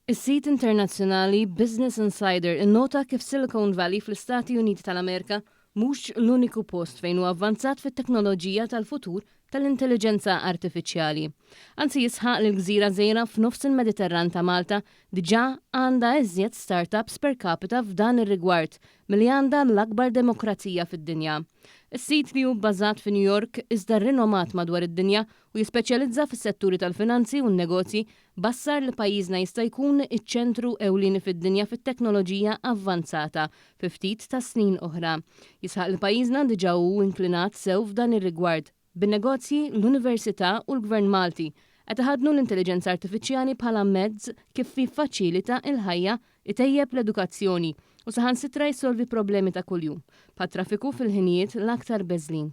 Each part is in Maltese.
Is-sit internazzjonali Business Insider innota kif Silicon Valley fl-Istati Uniti tal-Amerika mhux l-uniku post fejn hu avvanzat fit-teknoloġija tal-futur tal-intelliġenza artifiċjali. Anzi jisħaq li l-gżira żgħira f'nofs il-Mediterran ta' Malta diġà għandha iżjed startups per capita f'dan ir-rigward milli għandha l-akbar demokrazija fid-dinja. Is-sit li hu bbażat fi New York iżda rinomat madwar id-dinja u jispeċjalizza fis-setturi tal-finanzi u n-negozji bassar li pajjiżna jista' jkun iċ-ċentru ewlieni fid-dinja fit-teknoloġija avvanzata fi ftit tas-snin oħra. Jisħaq li pajjiżna diġà hu inklinat sew f'dan ir-rigward, bin-negozji, l-Università u l-Gvern Malti qed iħaddnu l-intelliġenza artifiċjali bħala mezz kif jiffaċilita l-ħajja, itejjeb l-edukazzjoni u saħansitra jsolvi problemi ta' kuljum, bħat-traffiku fil-ħinijiet l-aktar beżlin.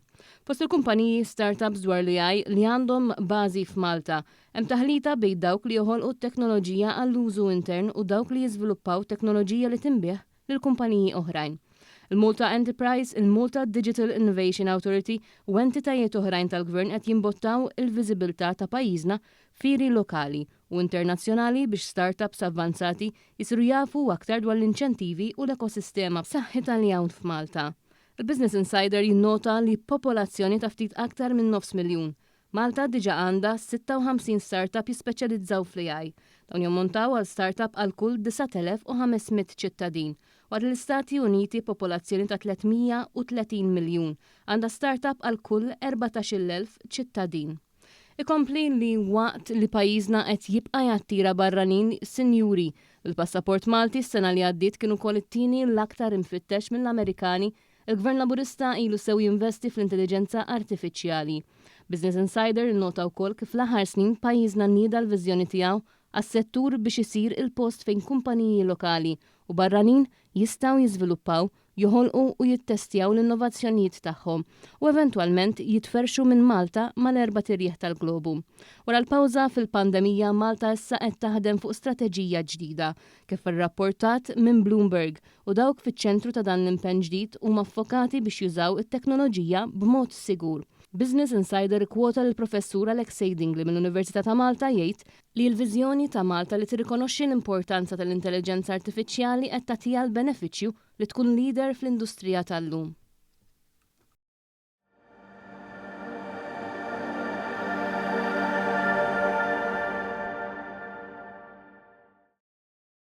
Fost il-kumpaniji startups dwar l-AI li għandhom bażi f'Malta, hemm taħlita bejn dawk li joħolqu t-teknoloġija għall-użu intern u dawk li jiżviluppaw teknoloġija li tinbiegħ lil kumpaniji oħrajn. Il-Malta Enterprise, il-Malta Digital Innovation Authority u entitajiet oħrajn tal-Gvern qed jimbottaw il-viżibilità ta' pajjiżna f'fieri lokali u internazzjonali biex startups avvanzati jsiru jafu aktar dwar l-inċentivi u l-ekosistema b'saħħitha li hawn f'Malta. Il-Business Insider jinnota li b'popolazzjoni ta' ftit aktar minn nofs miljun, Malta diġà għandha 56 startup jispeċjalizzaw fl-AI. Dawn jammontaw għal startup għal kull 9,500 ċittadin, waqt li l-Istati Uniti b'popolazzjoni ta' 330 miljun għandha startup għal kull 14,000 ċittadin. Ikompli li waqt li pajjiżna qed jibqa' jattira barranin sinjuri, l-passaport Malti s-sena li għaddiet kien ukoll it-tieni l-aktar imfittex mill-Amerikani, il-Gvern Laburista ilu sew jinvesti fl-intelliġenza artifiċjali. Business Insider innota wkoll kif fl-aħħar snin pajjiżna nieda l-viżjoni tiegħu għas-settur biex isir il-post fejn kumpaniji lokali u barranin jistgħu jiżviluppaw, joħolqu u jittestjaw l-innovazzjonijiet tagħhom u eventwalment jitferrxu minn Malta mal-erbat irjieħ tal-globu. Wara l-pawża fil-pandemija, Malta issa qed taħdem fuq strateġija ġdida, kif irrapportat minn Bloomberg, u dawk fiċ-ċentru ta' dan l-impenn ġdid huma ffokati biex jużaw it-teknoloġija b'mod sigur. Business Insider ikkwota lill-Professur Alexei Dingli mill-Università ta' Malta jgħid li l-viżjoni ta' Malta li tirrikonoxxi l-importanza tal-intelliġenza artifiċjali qed tagħtiha l-benefiċċju li tkun leader fl-industrija tal-lum.